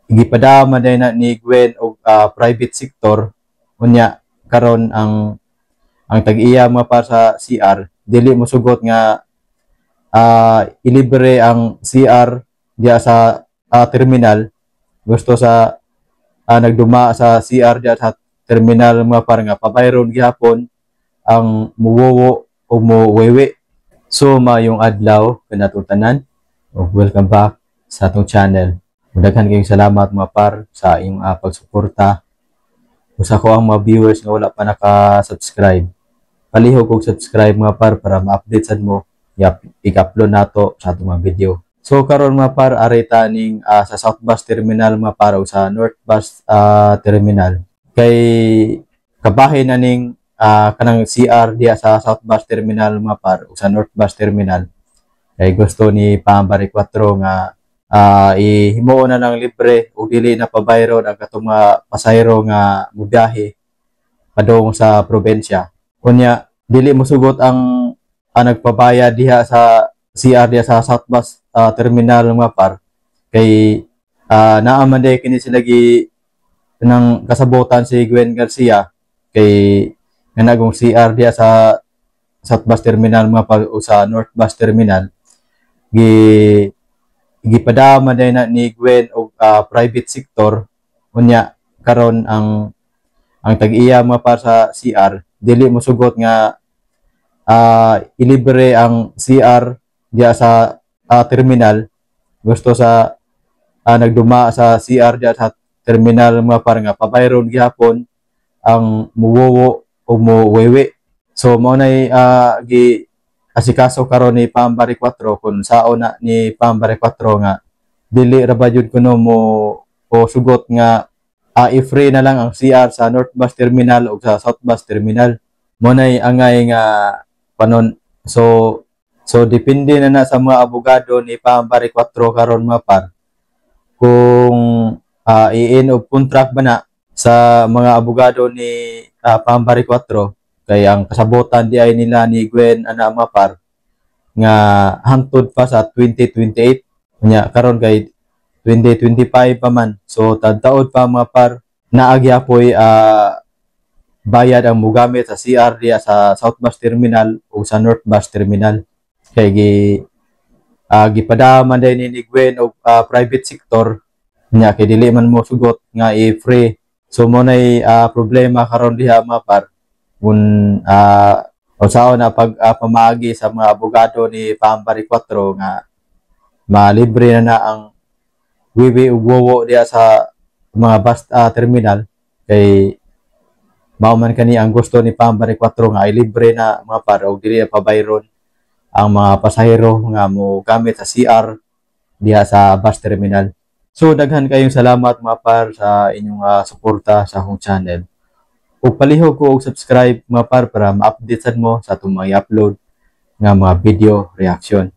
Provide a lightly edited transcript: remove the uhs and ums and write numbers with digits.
Gipadama day na ni Gwen og private sector. Unya karon ang tag-iya, mga par, sa CR dili mo sugot nga ilibre ang CR diya sa terminal. Gusto sa nagduma sa CR diya sa terminal, mga par, nga pabayron gihapon ang muwowo o muwewe. So maayong adlaw kanatong tanan ug welcome back sa atong channel. Daghan kayong salamat, mga par, sa inyong pagsuporta. Usa ko ang mga viewers nga wala pa naka-subscribe, palihog og subscribe, mga par, para ma-update sad mo yap i-upload nato sa atong mga video. So karon, mga par, ari ta ning sa South Bus Terminal, mga par, o sa North Bus Terminal kay kabahin na ning kanang CR diya sa South Bus Terminal, mga par, o sa North Bus Terminal kay gusto ni Pam Baricuatro nga ihimuon na lang libre o dili na pabayron ang katong mga pasahero nga mubiyahe padung sa probensya. Unya dili mosugot ang nagpabayad diha sa CR diha sa South Bus Terminal, mga par, kay naa man day kini sila gi ng kasabutan si Gwen Garcia kay nga nagong CR diha sa South Bus Terminal, mga par, o sa North Bus Terminal gipadama day na ni Gwen og private sector. Unya karon ang tag-iya, mga par, sa CR dili mo sugot nga ilibre ang CR diya sa terminal. Gusto sa nagduma sa CR diya sa terminal, mga par, nga pabayron gihapon ang muwowo o muwewe. So mao nay gi asikaso karon ni Pam Baricuatro kung sao na ni Pam Baricuatro nga dili ra ba jud kuno mo o sugot nga i-free na lang ang CR sa North Bus Terminal o sa South Bus Terminal. Mo nay angay nga panon. So depende na na sa mga abogado ni Pam Baricuatro karon, mga par, kung i-in og contract ba na sa mga abogado ni Pam Baricuatro kay ang kasabotan di ay nila ni Gwen ana, mga par, nga hangtod pa sa 2028. Unya karon kay 2025 pa man, so tad-taod pa, mga par, naa gyapoy bayad ang mugamit sa CR diya sa South Bus Terminal o sa North Bus Terminal kay gipadama day ni Gwen og private sector nya kay dili man mo sugot nga i-free. So mo nay problema karon diha, mga par, kung usaon na pag pamaagi sa mga abogado ni Pam Baricuatro nga malibre na na ang wiwi ug wowo diha sa mga bus terminal kay mao man kani ang gusto ni Pam Baricuatro nga ilibre na, mga par, og dili na pabayron ang mga pasahero nga mo gamit sa CR diha sa bus terminal. So daghan kayong salamat, mga par, sa inyong suporta sa akong channel. Ug palihog ko og subscribe, mga par, para ma-update sad mo sa atong mga i-upload nga mga video reaction.